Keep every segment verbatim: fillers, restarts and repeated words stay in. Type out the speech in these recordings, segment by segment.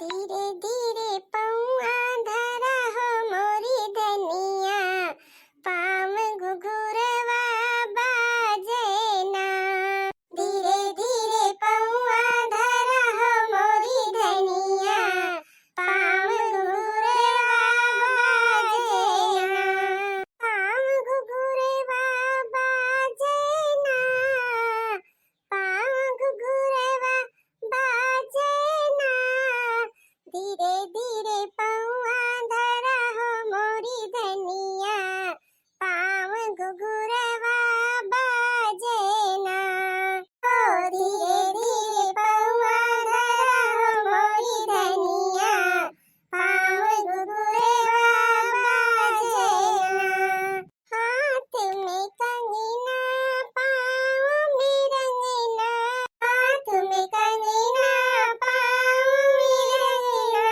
धीरे धीरे पौआ धरा हो मोरी धनिया, पाँव घुघुरवा बाजे ना। धीरे धीरे पौआ धरा हो मोरी धनिया, पाँव घुघुरवा बाजे ना। पाँव घुघुरवा बाजे ना, पाँव घुघुरवा बाजे ना। धीरे धीरे पौआ धरा हो मोरी धनिया, पाँव घुघुरवा बाजे ना। ओ धीरे धीरे पौआ धरा हो मोरी धनिया, पाँव घुघुरवा बाजे ना। हाथ में कंगना, पाँव में रंगना, हाथ में कंगना, पाँव में रंगना,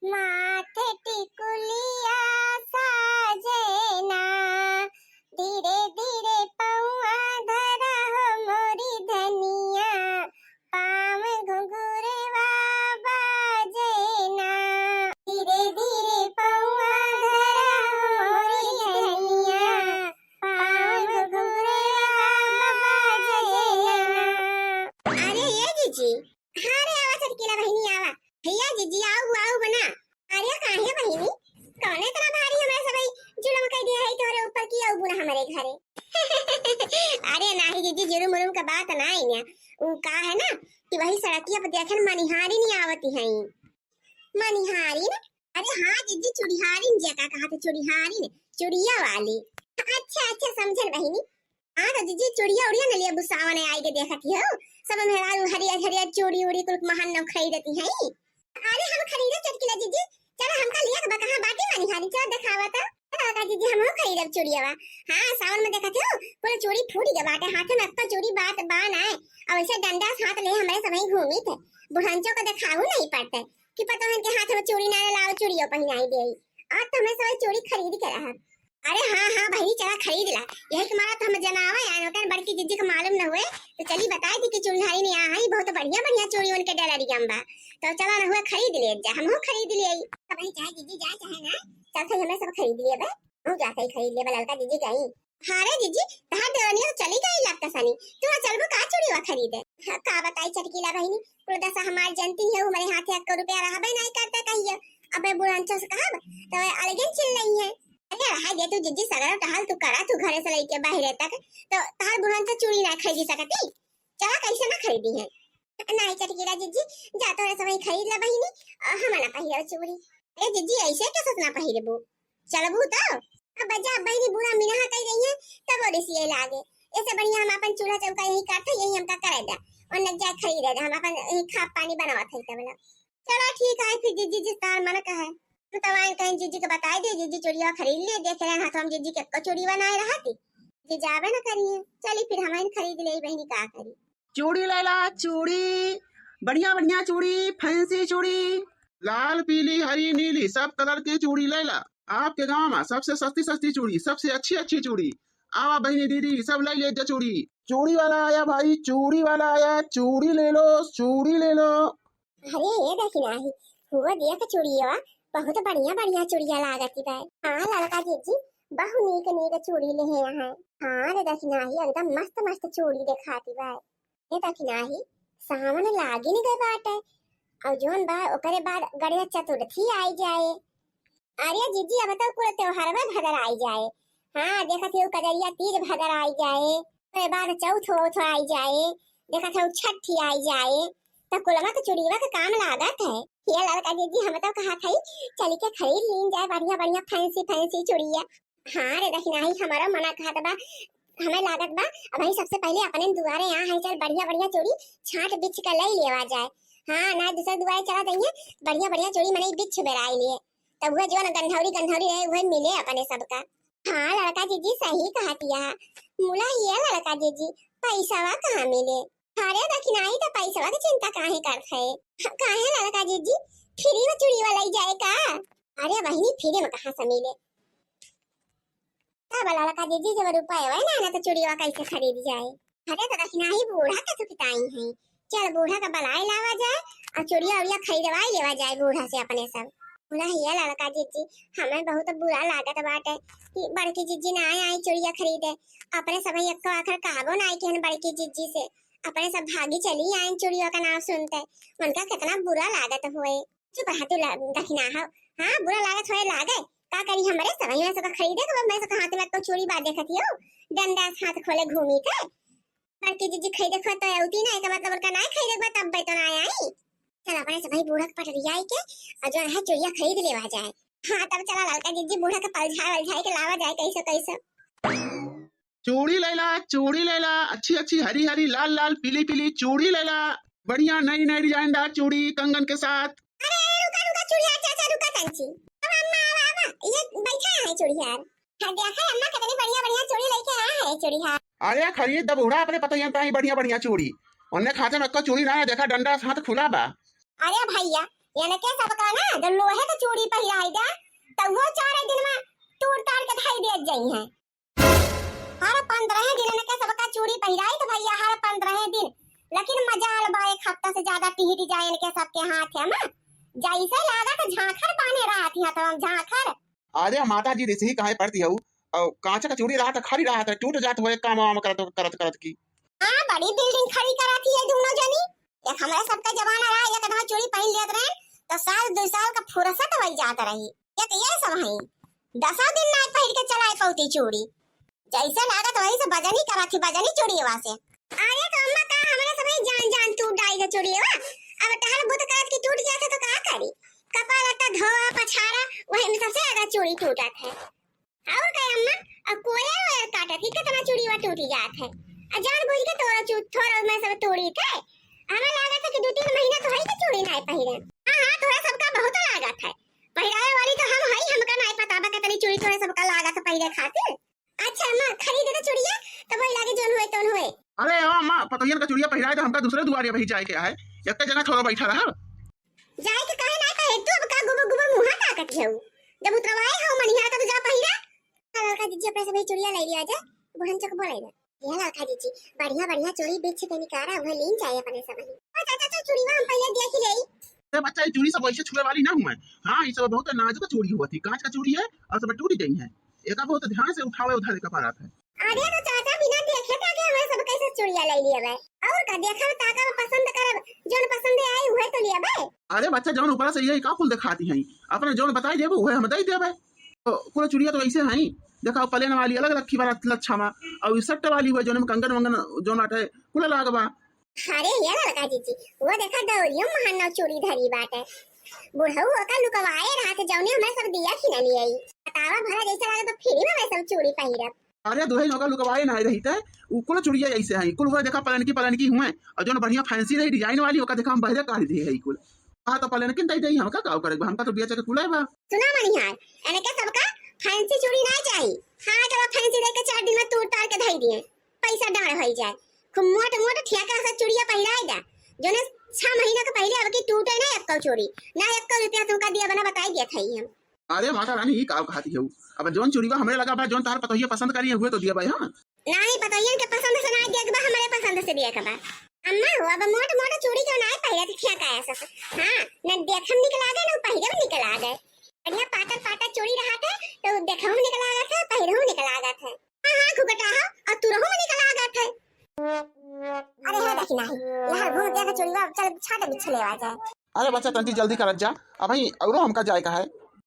माथे टिकुलिया साजे ना। धीरे धीरे पौआ धरा हो मोरी धनिया, पाँव घुघुरवा बाजे ना। धीरे धीरे पौआ धरा हो मोरी धनिया, पाँव घुघुरवा बाजे ना। अरे ये जीजी, हाँ रे, आवा चटकीला बहिनी, आवा। भैया जीजी, आऊ, आऊ बना। अरे काहे बहिनी, कौन इतना भारी हमरे सबई जुलम कइ दिया है तोहरे ऊपर कि आऊ बुला हमरे घरे? अरे नाही जीजी, जुलुम उलुम का बात नाही ना। उ का है ना कि वही सड़किया पर देखन मनिहारी नहीं आवती है। मनिहारी ना? अरे हाँ जीजी, चुड़िहारी जे का कहा थे, चुड़िहारी ने, चुड़िया वाली। अच्छा अच्छा, समझन बहिनी। हाँ तो जीजी, चुड़िया उड़िया न लिया, बुसावन आई के देखत ही हो, सब मेहरारू हरियर हरियर चूड़ी उड़ी कुल महन न खरीदती हैं। अरे हम खरीदे चटकीला जीजी, चलो हमका लिया के बा, कहाँ बाटी मनिहारी, चलो देखावा तो। चलो का जीजी, हम हो खरीदब चूड़ियावा। हाँ, सावन में देखत हो, पूरा चूड़ी फूट गया बाटे, हाथे में अक्का चूड़ी बात बा ना, और ऐसे डंडा से हाथ ले हमरे सबही घूमी थे, बुढ़ांचों को देखाऊ नहीं पड़ते कि पता है इनके हाथ में चूड़ी ना लाओ, चूड़ियों पहनाई दे। आज तो हमरे सबही चूड़ी खरीद के रहा। अरे हाँ हाँ बहिनी, चला खरीद ला। यही के मारा तो हम जनावे आए, ओकर बड़की जीजी के मालूम न हुए, तो चली बताई दी कि चुड़िहारी ने यहाँ है, बहुत बढ़िया बढ़िया चूड़ी उनके डलरिया में बा, तो चला न हुए खरीद ले जा, हम हो खरीद ले आई। अब ही चाहे जीजी जाए चाहे ना, चल सही हमरे सब खरीद लिए बे, हम जा सही खरीद लिए बे, ललका जीजी गई। हाँ रे जीजी, तहार देवनिया तो चली गई लगता सनी, तू चलबो का चूड़ीवा खरीदे? हाँ, का बताई चटकीला बहिनी, कुल दशा हमार जनती है, हमारे हाथे एक रुपया रहबे नहीं करता कहिए। अब मैं बुढ़ांचो से कहब तो अलगे चिल्लइहैं। अरे रहा दे तू जीजी, सगरो टहल तू करा, तू घरे से लइके बाहरे तक, तो तहार बुढ़ांचो चूड़ी ना खरीदी सकती, चला कैसे ना खरीदी है। नहीं चटकीला जीजी, जा तोरे सबही खरीद ला बहिनी, अ, हम ना पहिरब चूड़ी। अरे जीजी, ऐसे कैसे ना पहिरबू? चलबू तो? अब जा बहिनी, बूढ़ा मिनहा कह रही है, तब और इसलिए लागे। ऐसे बढ़िया हम अपन चूल्हा चौका यही काटते, यही हमका करे दा। और न जा खरीदे दा, हम अपन यही खा पानी बनावत है तब ना। चला ठीक है फिर जीजी, जिस तार मन का है। तू तो आइन कहीं जीजी के बताई दे, जीजी चूड़िया खरीद ले, देखे रहन हाथ हम जीजी के एक्को चूड़ी बनाए रहती। जी जाबे न करिए, चली फिर हम खरीद ले बहिनी, का करी। चूड़ी लैला, चूड़ी, बढ़िया बढ़िया चूड़ी, फैंसी चूड़ी। लाल, पीली, हरी, नीली, सब कलर की चूड़ी लैला। आपके गांव में सबसे सस्ती सस्ती चूड़ी, सबसे अच्छी अच्छी चूड़ी। आवा बहिनी दीदी, सब ले ले जा चूड़ी। चूड़ी वाला आया भाई, चूड़ी वाला आया, चूड़ी ले लो, चूड़ी ले लो। अरे ये देखी नाही, हुआ देख चूड़िया, बहुत बढ़िया बढ़िया चूड़िया लागती बा। हाँ ललका जीजी, बहु नीक नीक चूड़ी ले हैं यहाँ। हाँ रे देखी नाही, एकदम मस्त मस्त चूड़ी देखाती बा। ये देखी नाही, सावन लागिन गए बाटे, और जोन बा ओकरे बाद गणेश चतुर्थी आई जाए। अरे जीजी, अब तो कुल त्योहार में भदर आई जाए। हाँ, देखत हो कजरिया तीज भदर आई जाए, ओकरे बाद चौथ वौथ आई जाए, देखत हो छठी आई जाए, तो कुलवा के चुड़ीवा के काम लागत है। ये ललका जीजी, हम तो कहा था चल के खरीद लीन जाए बढ़िया बढ़िया फैंसी फैंसी चुड़िया। हाँ रे दखिनाही, हमारा मना कहत बा, हमें लागत बा अब ही सबसे पहले अपने दुआरे यहाँ है, चल बढ़िया बढ़िया चूड़ी छाट बिछ के ले लेवा जाए। हाँ ना, दूसरे दुआरे चला जाइए, बढ़िया बढ़िया चूड़ी मने बिछ बेराई लिए, तब वह जो न गंधौरी गंधौरी रहे वह मिले अपने सबका। हाँ ललका जीजी सही कहतिया। मुला ये ललका जीजी, पैसावा कहाँ मिले? अरे दखिनाही तो पैसावा की चिंता काहे करत है? काहे ललका जीजी, फ्री में चूड़ीवा लई जाए का? अरे बहिनी, फ्री में कहाँ से मिले? तब ललका जीजी जब रुपया ना, ना तो चूड़ीवा कैसे खरीद जाए? अरे तो दखिनाही बूढ़ा के तो किताई है, चल बूढ़ा का बलाए लावा जाए और चूड़िया उड़िया खरीदवाई लेवा जाए बूढ़ा से अपने सब। बूढ़ा, हिया ललका जिज्जी, हमें बहुत बुरा लागत बाटे कि बड़की जिज्जी ना आए, आई चूड़िया खरीदे। अपने सब एक्को आखर कहबो ना आई कि हन बड़की जिज्जी से, अपने सब भागी चली आए चूड़िया का नाम सुनते। उनका कितना बुरा लागत हुए। चुप रहा तू ल-, दखिना हो। हाँ, बुरा लागत होए लागे। का करी, हमरे सब, मैं सब खरीदे के, मैं सब हाथ में तो चूड़ी बा देखत हियो। डंडा से हाथ खोले घूमी थे। बड़की जिज्जी खरीदे खोए तो अउती ना, एकर मतलब उनका ना खरीदे के बा, तब तो ना आई। चल अपने सब भाई बूढ़ा के पटरिया आई के, और जो है चूड़िया खरीद लेवा जाए। हाँ, तब चला ललका जिज्जी बूढ़ा के पलझाए वलझाए के लावा जाए कैसे कैसे। चूड़ी लैला, चूड़ी लैला, अच्छी अच्छी हरी हरी लाल लाल पीली पीली चूड़ी लैला, बढ़िया नई नई डिजाइनदार चूड़ी कंगन के साथ। अरे, अरे, रुका, रुका, चूड़िया चाचा, रुका तंची। अब अम्मा, आवा, आवा, ये बैठा है चूड़िया। हाँ, देखा अम्मा, कितनी बढ़िया बढ़िया चूड़ी लेके आया है चूड़िया। अरे, खरीद द बूढ़ा अपने पतोहियन ताई बढ़िया बढ़िया चूड़ी। उन्हें खाते में एक्को चूड़ी ना है, देखा डंडा से हाथ खुला बा। अरे भैया, इनके सबका ना, जब लोहे के चूड़ी पहिराई दा, तब वो चार दिन में तोड़ ताड़ के धाई दे जाई हैं। हर पंद्रह दिन इनके सबका चूड़ी पहिराई तो भैया, हर पंद्रह दिन। लेकिन मजाल बा, एक हफ्ता से ज्यादा टिहिट जाए इनके सबके हाथ है ना, जैसे लागत झांखर बांधे रहत हैं तो हम झांखर। अरे माता जी, रिसही काहे पड़ती हऊ? और कांच का चूड़ी रहत, खड़ी रहत है, टूट जात हुए काम वाम करत, करत, करत की। हाँ, बड़ी बिल्डिंग खड़ी करत ही है दोनों जनी। एक हमारे सबका जमाना रहा, एक आधा चूड़ी पहन लेत रहे, तो साल दो साल का फुर्सत वही जात रही। एक ये सब है, दसों दिन ना पहन के चलाए पौती चूड़ी। जैसे लागत वही से बजनी करत ही, बजनी चूड़ीवा से। अरे तो अम्मा का हमारे सब जान जान टूट डाई है चूड़ीवा। अब टहल बुत करत की टूट जात है तो का करी? कपड़ा लत्ता धोवा पछारा, वही में सबसे ज्यादा चूड़ी टूटत है। और का अम्मा, अब कोयल वोयल काटत ही कितना चूड़ीवा टूटी जात है। आ जान बूझ के तोरा चू-, थोड़ा मैं सब तोड़ी थे। हमें लागत है कि दो तीन महीना तो है कि चूड़ी नाय पहिरे। हाँ, हाँ, तोरा सबका बहुत लागत है। पहिरावे वाली तो हम हई, हमका नाय पता बा कितनी चूड़ी तोरा सबका लागत है पहिरे खातिर। अच्छा अम्मा, खरीदे तो चूड़िया, तो वही लागे जोन होए तोन होए। अरे ओ अम्मा, पतोहियन का चूड़िया पहिराए तो हमका दूसरे दुआरे वही जाए के है। एक जना थोड़ा बैठा रहा। जाए के काहे ना कहे तू, अब का गुबुर गुबुर मुंहा ताकत हऊ? जब उतरवाए हो मनिहार का तो जा पहिरा। ललका जिज्जी अपने से भाई चूड़िया ले लिया जा, बहन चक बोले ना। ये ललका जिज्जी, बढ़िया बढ़िया चूड़ी बिछ के निकारा, वह लीन जाए अपने सब ही। ओ चाचा, चल चूड़ीवा हम पहले देख ही लेई। अरे बच्चा, ये चूड़ी सब वैसे छुए वाली ना हुए। हाँ, ये सब बहुत नाजुक चूड़ी हुआ थी, कांच का चूड़ी है और सब टूट गई है। एका बहुत ध्यान से उठावे उठावे का पड़त है। अरे तो चाचा, बिना देखे ताके हमारे सब कैसे चूड़िया ले लिए बे? और का देखब, ताकब, पसंद करब, जौन पसंद आई उहे तो लिए बे। अरे बच्चा, जौन ऊपर से ये का कुल दिखाती हैं, अपने जौन बताई देबो उहे हम दे देबे। तो कुल चूड़िया तो ऐसे हैं, देखा प्लेन वाली अलग रखी बा लच्छा मा, और ई सेट वाली हुए जौन में कंगन वंगन जौन बाटे कुल लाग बा। अरे ये ललका जिज्जी, वो देखा दौरियो महान नौ चूड़ी धरी बाटे। बुढ़ऊ ओका लुकवाए रहा थे, जौने हमें सब दिया खिना लिए आई। बतावा भला, जैसे लागे तो फ्री में हमें सब चूड़ी पहिरब। अरे दुहे नौका लुकवाए ना रही थे, उ कुल चूड़िया ऐसे हैं, कुल वो देखा पलनकी पलनकी हुए, और जौन बढ़िया फैंसी रही डिजाइन वाली, ओका देखा हम बहरे काढ़ दिए है कुल। हाँ तो पलनकी दे दे, हमका का करे, हमका तो बिया चके कुल है बा। सुना मनिहार, एनके सबका फैंसी चूड़ी ना चाही। हाँ, चलो फैंसी लेके चार दिन में तोड़ ताड़ के धई दिए। पैसा डाढ़ होई जाए। खूब मोट मोट ठेका से चूड़िया पहिराए दा, जोने छह महीना के पहले अब की टूटे ना एक्को चूड़ी, ना एक्को रुपया तुमका दिया बना बताई दिया था ही हम। अरे माता रानी, ई का कहती हऊ? अब जौन चूड़ीवा हमरे लगा बा, जौन तहार पतोहिया पसंद करी है, उहे तो दिया बा हम। नाही, पतोहियन के पसंद से ना दिया के बा, हमरे पसंद से दिया के बा। अम्मा हो, अब मोट मोट चूड़ी क्यों ना पहिरत ठेका ऐसा से? हाँ, न देखम निक लागे, न पहिरे में निक लागे। बढ़िया पातर पातर चूड़ी रहत है, तो देखहू में निक लागत है, पहिरहू में निक लागत है। हाँ, हाँ, घुघटा हो, और तुरहू में निक लागत है। अरे हाँ, देखी नाही, यहाँ घूम के चूड़ीवा चल छाट बिछ लेवा जाए। अरे बच्चा, तंती जल्दी करत जा, अबही औरो हमका जाए का है।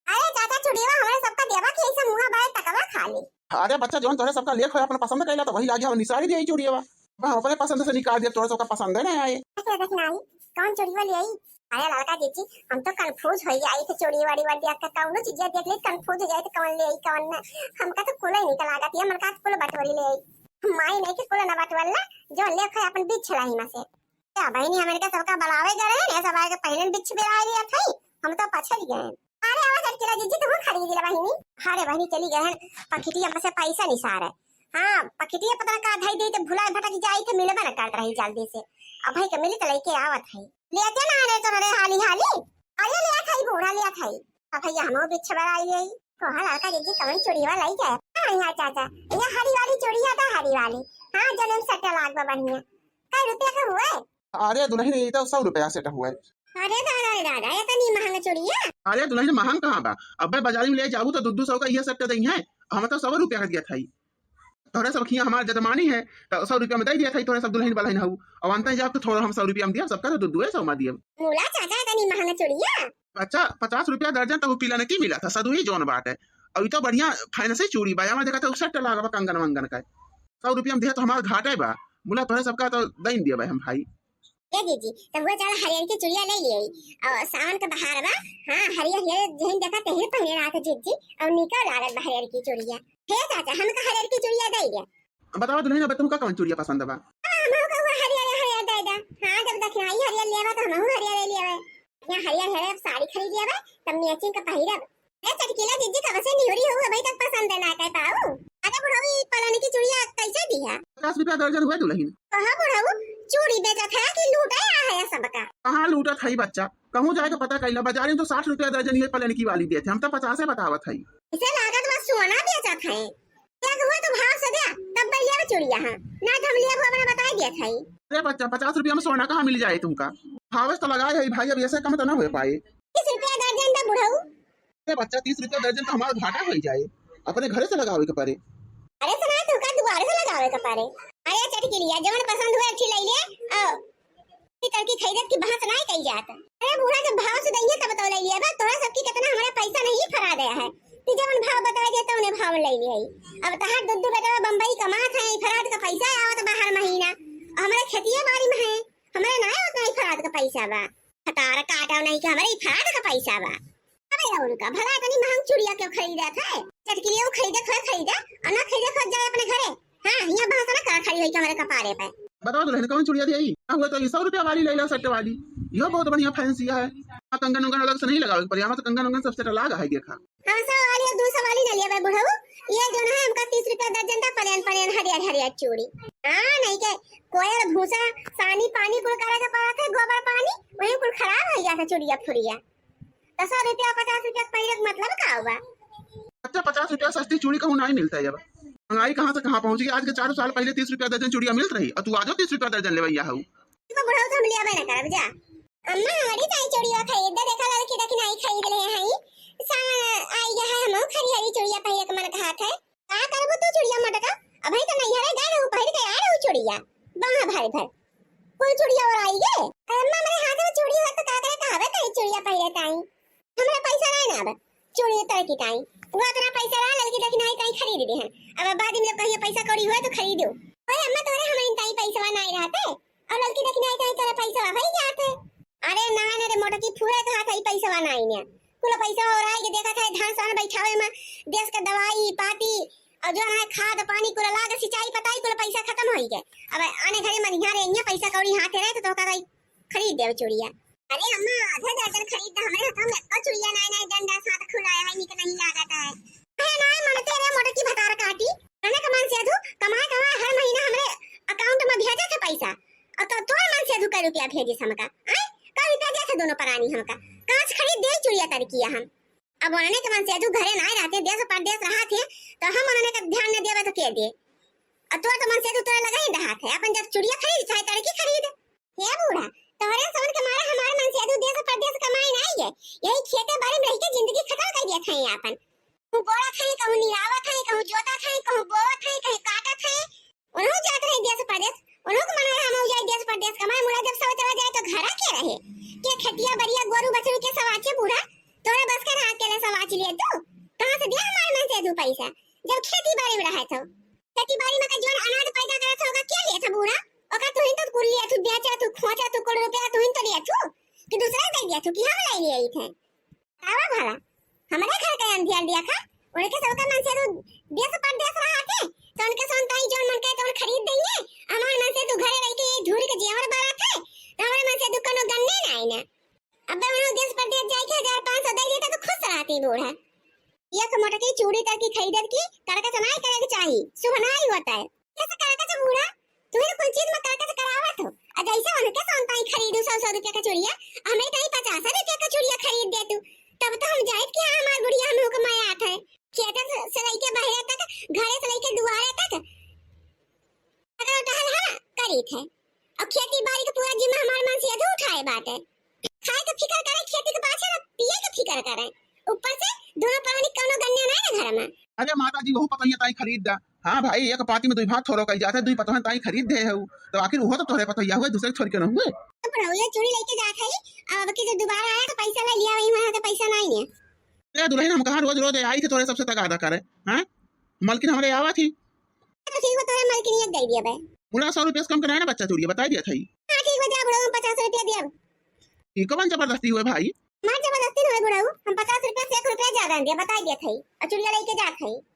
अरे चाचा, चूड़ीवा हमरे सबका देवा कि ऐसे मुँह बाय तकवा खाली। अरे बच्चा, जौन तोहरे सबका लेख है, अपना पसंद कैला तो वही लागे, हम निसारी दे चूड़ीवा। अब हम अपने पसंद से निकाल दिया, तोहरे सबका पसंद है ना आए। अच्छा, देखी नाही, कौन चूड़ीवा ले आई? अरे ललका जिज्जी, हम तो कंफ्यूज हो जाई थे, चूड़ी वाड़ी वाली देख के, कौनो चीजिया देख ली, कंफ्यूज हो जाई थे, कौन ले आई, कौन ना। हमका तो कुल ही निक लागत है, मन का कुल बटोरी ले आई। माई नहीं के कुल ना बटवल ना, जो ले खाए अपन बीच छलाई में से। क्या बहिनी, हमरे के सबका बलावे गए रहे, सब आके पहले बिच बेरा लिया था, हम तो पछड़ गए। अरे आवा चटकीला जिज्जी, तुम खरीद ले बहिनी। अरे बहिनी चली गए हैं, पखिटिया में से पैसा निसार है। हाँ, पखिटिया पता का धई दे तो भुला भटक जाई थे, मिलबा न करत रही जल्दी से। अब भाई के मिली तो लेके आवत है। लेते ना रे तो रे हाली हाली। अरे लिया था ही बूढ़ा, लिया था ही। अब भैया हमो बिच बराई ले। कोहा ललका जिज्जी कौन चूड़ीवा लाई जाए? हाँ, यहाँ चाचा, ये हरी वाली चूड़ी है, तो हरी वाली। हाँ, जन्म सट्टा लाग बा बढ़िया। कई रुपया का हुआ है? अरे दुलहिन, ई तो सौ रुपया set हुआ है। अरे दादा रे दादा, इतनी महंग चुड़िया? अरे दुलहिन, महंग कहाँ बा? अबे बाजारी में ले जाबू तो दू दू सौ का इहे set दई है, हम तो सौ रुपया का दिया था। तोहरे सब खिया हमार जजमानी है, तो सौ रुपया में दे दिया था, तोहरे सब दुलहिन बलहिन हऊ। अब अंत जाब तो थोड़ा हम सौ रुपया में दिया, सबका तो दू दू सौ में दिया। मूला चाचा, इतनी महंग चुड़िया? अच्छा, पचास रुपया दर्जन तो पीला ने की मिला था, सदुई जौन बात है। अब ई तो बढ़िया fancy चूड़ी बा, हमार देखा था set लागा बा कंगन वंगन का। सौ रुपया में दिया तो हमार घाटे बा, मुला तोहरे सबका तो दइन दिया बा हम भाई। ए जीजी, तब वो चल हरियर की चुड़िया ले लिए। और सावन का बहार बा, हाँ, हरियर हरियर जहिन देखा तेहिन पहने रहा था जीजी, और निको लागत बा हरियर की चुड़िया। हे चाचा, हमका हरियर की चुड़िया दे दे। बतावा दुलहिन, अब तुमका कौन चुड़िया पसंद बा? हाँ, हमहू का वो हरियर हरियर दे दे। हाँ, जब दखिनाई हरियर लेबा तो हमहू हरियर लेबे। यहाँ हरियर हरियर साड़ी खरीद लेबे, तब matching का पहिरब। ए चटकीला जीजी, कब से निहुरी हो, अभी तक पसंद ना कर पाऊ? अरे बुढ़ऊ, ई पलन की चुड़िया कैसे दिया? पचास रुपया दर्जन हुआ दुलहिन। कहा बुढ़ऊ, चूड़ी बेचत है कि लूटे आ है सबका? कहाँ लूटत है बच्चा, कहूँ जाए तो पता कैला, बाजारी में तो साठ रुपया दर्जन ये पलन की वाली देते, हम तो पचासे बतावत है। इसे लागत बा सोना बेचत है। एक हुआ तो भाव से दे, तब ले लेबे चुड़िया, हाँ। ना तो हम लेबो, अपना बताई दिया था। अरे बच्चा, पचास रुपया में सोना कहाँ मिल जाए तुमका? भाव से तो लगाए है भाई, अब ऐसे कम तो ना हो पाए। तीस रुपया दर्जन दे बुढ़ऊ। अरे बच्चा, तीस रुपया दर्जन तो हमारा घाटा हो जाए, अपने घरे से लगावे के पड़े। अरे सुना, तू का दुआरे से लगावे के पड़े। अरे चटकिलिया, जवन पसंद हुए अच्छी ले ले, आओ। ई तरकी खरीदत की बहस नाय कइल जात। अरे बूढ़ा, जब भाव से दइहे तब तो ले लिया बा, तोरा सबकी कितना हमारे पैसा नहीं फरा गया है। तू जवन भाव बताए दे तो उन्हें भाव ले लिया ही। अब तहार दुद्दू बेटवा बम्बई कमात है, ई फराद का पैसा आवत बा हर महीना। हमारे खेतिया बाड़ी में है, हमारे ना आवत ना ई फराद का पैसा बा। खतार काटा नहीं कि हमारे ई फराद का पैसा बा। अबे उनका भला इतनी महंग चुड़िया क्यों खरीदत है? चटकिलिया वो खरीदे खोए खरीदे, और ना खरीदे खोए जाए अपने घरे। हाँ, यहाँ बहस ना कर खड़ी हुई हमारे कपारे पे। बताओ दुल्हन, कौन चुड़िया दिया ई? ना हुआ तो ये सौ रुपया वाली ले लो, set वाली। यो बहुत बढ़िया fancy है। हाँ, कंगन उंगन अलग से नहीं लगावे के पड़ी, हमारे तो कंगन उंगन सब set लागा है, देखा। हाँ, सौ वाली और दो सौ वाली ना लिया बुढ़ऊ, ये जो ना है हमका तीस रुपया दर्जन था, plain plain हरियर हरियर चूड़ी। हाँ, नहीं के कोयल भूसा, सानी पानी कुल करे के पड़त है, गोबर पानी, वही कुल खराब हो गया था चुड़िया फुड़िया। तो सौ रुपया, पचास रुपया के पहिरे के मतलब का हुआ? अच्छा, पचास रुपया सस्ती चूड़ी कहूँ नहीं मिलता है अब। महंगाई कहाँ से कहाँ पहुँच गई? आज के चार साल पहले तीस रुपया दर्जन चूड़िया मिलत रही, और तू आजो तीस रुपया दर्जन लेवैया हऊ। तो बुढ़ऊ तो हम लेबे न करब जा। अम्मा, हमारी ताई चूड़िया खरीद दे, देखा लड़की देखी नहीं खरीद ले हैं। सावन आई गया है, हम खरी हरी चूड़िया पहिरे के मन कहा थे। का करबू तू चुड़िया मटका? अबही तो नैहरे गए रहू, पहिर के आए रहू चुड़िया, बाह भर भर। कुल चुड़िया ओराई गे। अरे अम्मा, मेरे हाथ में चूड़ी हो तो का करे, कहावे ताई चुड़िया पहिरे ताई। हमरा पैसा नहीं ना अब चूड़ी उतार की ताई। वो इतना पैसा रहा, लड़की देखी नहीं ताई खरीद दे हैं। अब बाद में जब कहिए पैसा कौड़ी हुआ तो खरीदो। ओए अम्मा, तोरे हमारे ताई पैसा नहीं रहते, और लड़की देखी नहीं ताई तोरे पैसा भाई जाते। अरे ना, ना रे मोटकी, फूरे कहा था, ई पैसा नहीं ने। कुल पैसा और आई के देखा था, धान सान बैठावे में देश का दवाई पाती और जो है खाद पानी कुल लाग सिंचाई पताई कुल पैसा खत्म होई गए। अब आने घरे मनिहारे इहाँ पैसा कौड़ी हाथे रहे तो, तो का भाई खरीद देव चूड़िया। अरे अम्मा, आधा दर्जन खरीद दे, हमरे हाथ में एको चूड़िया नाय, नाय, डंडा साथ खुलाया है, निक नहीं लागत है। अरे नाय, मन तेरे मोटर की भतार काटी, कने कमान से अधू कमाए, कमाए हर महीना हमरे account में भेजे थे पैसा, और तो तोर मन से अधू का रुपया भेजिस हमका, आय? का रुपया दे थे दोनों परानी हमका? कांच खरीद दे चूड़िया तरकिया हम। अब उन्होंने के मन से अधू घरे नाय रहते, देश परदेश रहा थे, तो हम उन्होंने का ध्यान न देवे तो के दे? और तोर तो मन से अधू तोरा लगा ही रहा थे, अपन जब चूड़िया खरीद चाहे तरकी खरीद। हे बूढ़ा, तोहरे सवन के मारे हमारे मन से अधू देश परदेश कमाए नाय गए, यही खेते बाड़ी में रह के जिंदगी खत्म कर दिया था ये अपन। कहूँ बोड़त है, कहूँ निरावत है, कहूँ जोतत है, कहूँ बोवत है, कहूँ काटत है। उन्हों जात रहे देश परदेश, उन्हों को मन रहा हम जाए देश परदेश कमाए। मुड़ा जब सब चला जाए तो घरा के रहे, के खेतिया बरिया गोरू बछरू के सवाचे बूढ़ा, तोरे बस के रहा के ले सवाच लिए तू? कहाँ से दिया हमारे मन से अधू पैसा, जब खेती बाड़ी में रहे तो? खेती बाड़ी में का जोन अनाज पैदा करे था, ओका के लिए था बूढ़ा? ओका तुहिन तो कुल लिए तू, बेचे तू, खोचे तू, कुल रुपया तुहिन तो लिए तू, कि दूसरा दे दिया तू, कि हम ले लिए थे? आवा भला, हमरे घर के अंधियार दिया खा, उनके सबका मन से तू देश परदेश रहा थे, तो उनके सोन ताई जोन मन के तोन खरीद देंगे, हमार मन से तू घरे रह के ये धूल के जेवर बारा थे, तो हमारे मन से तू कोनो गन्ने ना आई ना। अबे उन्हों देश परदेश जाए के हजार पाँच सौ दे देता तो खुश रहती बूढ़ा। एक मोटकी चूड़ी तरकी खरीदत की करकच नाय करे के चाही, शुभ नाय होता है। कैसे करकच बूढ़ा? तू ही कुल चीज में करकच करावत हो। आ जैसे उनके सोन ताई खरीदू सौ सौ रुपया का चूड़िया, हमें ताई पचास रुपया का चूड़िया खरीद दे तू, तब तो हम जाए कि हाँ, हमार बुढ़िया हम लोग के माया आत है। खेत से, से लेके बहरे तक, घरे से लेके दुआरे तक, अगर टहल है ना, करी थे। और खेती बाड़ी का पूरा जिम्मा खाए बाटे। खाए के फिकर करे, खेती के पाछे ना, पिए के फिकर करे। ऊपर से दोनों परानी कौनो गन्ने नाहीं ना घर में। अरे माता जी, वहू पतोहिया ताई खरीद दा। हाँ भाई, एक पाती में दुई भात थोड़ो कही जात है, दुई पतोहन ताई खरीद दे है। तो आखिर उहो तो तोहरे पतोहिया हुए, दूसरे के छोड़ के ना हुए। अब रहुआ चूड़ी लेके जात है, अब की जब दोबारा आया तो पैसा ले लिया, वही वहाँ तो पैसा नाहीं है। ए दुल्हन, हम कहाँ रोज रोज आई थे तोहरे सबसे तगादा करे, हाँ? मलकिन हमरे आवा थी। तो ठीक बा, तोहरे मलकिनिया के दे दिया बे। मुला सौ रुपया से कम के नाहीं ना बच्चा चूड़िया, बताई दिया था। हाँ ठीक बा, जा बुढ़ऊ, हम पचास रुपया दिया। ई कवन जबरदस्ती हुए भाई? मार जबरदस्ती ना होए बुढ़ऊ, हम पचास रुपया से एक रुपया ज्यादा न दिया, बताई दिया था। और चूड़िया लेके जात है।